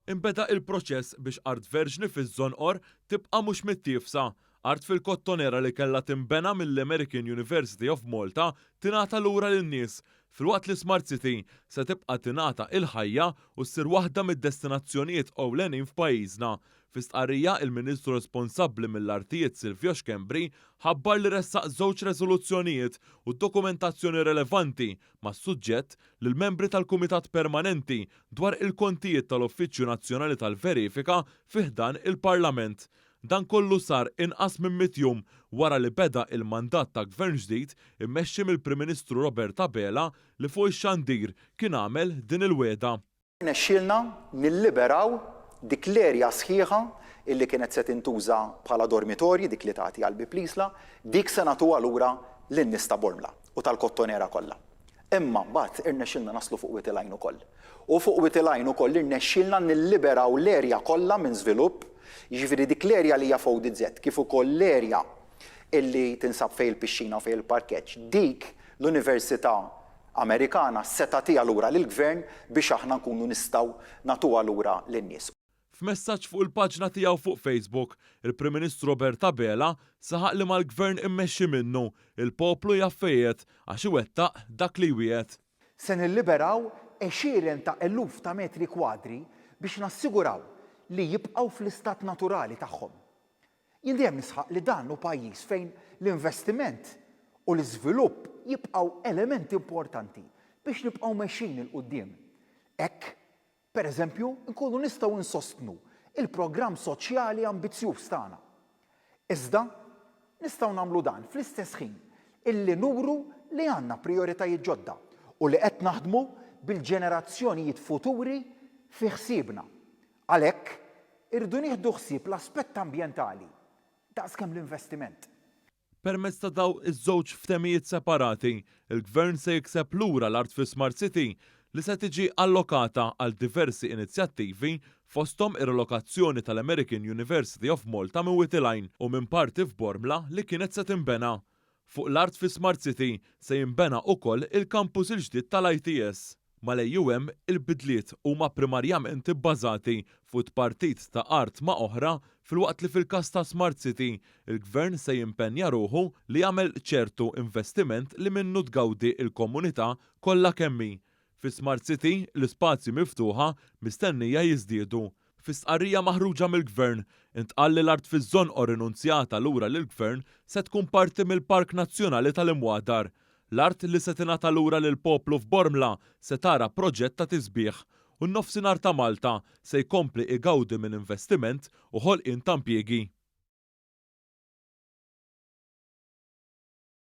Inbeda il-proċess biex art verġni fiż-Żonqor tibqa' mhux mittiefsa. Art fil-Kottonera li kellha tinbena mill-American University of Malta tingħata lura lin-nies, filwaqt li Smart City se tibqa' tingħata il-ħajja u ssir waħda mid-destinazzjonijiet ewlenin f'pajjiżna. Fi stqarrija, il-Ministru responsabbli mill-Artijiet Silvio Schembri ħabbar li ressaq żewġ reżoluzzjonijiet u dokumentazzjoni relevanti mas-suġġett lill-membri tal-Kumitat Permanenti dwar il-Kontijiet tal-Uffiċċju Nazzjonali tal-Verifika fi ħdan il-Parlament. Dan kollu sar inqas minn mitt jum wara li beda il-mandat ta' Gvern ġdid immexxi mill-Prim Ministru Robert Abela li fuq ix-xandir kien għamel din il-wegħda. Irnexxielna nilliberaw dik l-area sħiħa illi kienet se tintuża bħala dormitorji, dik li tagħti għal Bieb l-Isla, dik se nagħtuha lura lin-nies ta' Bormla u tal-Kottonera kollha. Imma mbagħad irnexxielna naslu fuq Wied il-Għajn ukoll. U fuq Wied il-Għajn ukoll irnexxielna nilliberaw l-area kollha minn żvilupp, jiġifieri dik l-area li hija f'ODZ kif ukoll l-area illi tinsab fejn il-pixxina u fejn il-parkeġġ, dik l-Università Amerikana se tagħtiha lura lill-Gvern biex aħna nkunu nistgħu nagħtuha lura lin-nies. F'messaġġ fuq il-paġna tiegħu fuq Facebook, il-Prim Ministru Robert Abela saħaq li mal-Gvern immexxi minnu, il-poplu jaf fejn qiegħed għax iwettaq dak li jwiegħed. Se nilliberaw għexieren ta' eluf ta' metri kwadri biex nassiguraw li jibqgħu fl-istat naturali tagħhom. Jien dejjem nisħaq li dan hu pajjiż fejn l-investiment u l-iżvilupp jibqgħu elementi importanti biex nibqgħu mexjin 'il quddiem. Hekk Per eżempju, nkunu nistgħu nsostnu l-programm soċjali ambizzjuż tagħna. Iżda, nistgħu nagħmlu dan fl-istess ħin illi nuru li għandna prijoritajiet ġodda u li qed naħdmu bil-ġenerazzjonijiet futuri fi ħsiebna. Għalhekk, irridu nieħdu ħsieb l-aspett ambjentali daqskemm l-investiment. Permezz ta' dawn iż-żewġ ftehimijiet separati, il-Gvern se jikseb lura l-art fi Smart City li se tiġi allokata għal diversi inizjattivi fosthom ir-relokazzjoni tal-American University of Malta minn Wied il-Għajn u minn parti f'Bormla li kienet se tinbena. Fuq l-art fi Smart City se jinbena ukoll il-kampus il-ġdid tal-ITS. Mal-AUM, il-bidliet huma primarjament ibbażati fuq it-tpartit ta' art ma' oħra filwaqt li fil-każ ta' Smart City, il-Gvern se jimpenja ruħu li jagħmel ċertu investiment li minnu tgawdi l-komunità kollha kemm hi. Fi Smart City, l-ispazji miftuħa mistennija jiżdiedu. Fi stqarrija maħruġa mill-Gvern, intqal li l-art fiż-Żonqor rinunzjata lura lill-Gvern se tkun parti mill-Park Nazzjonali tal-Imwadar. L-art li se tingħata lura lill-poplu f'Bormla se tara proġett ta' tisbiħ u n-Nofsinhar ta' Malta se jkompli igawdi minn investiment u ħolqien ta' impjiegi.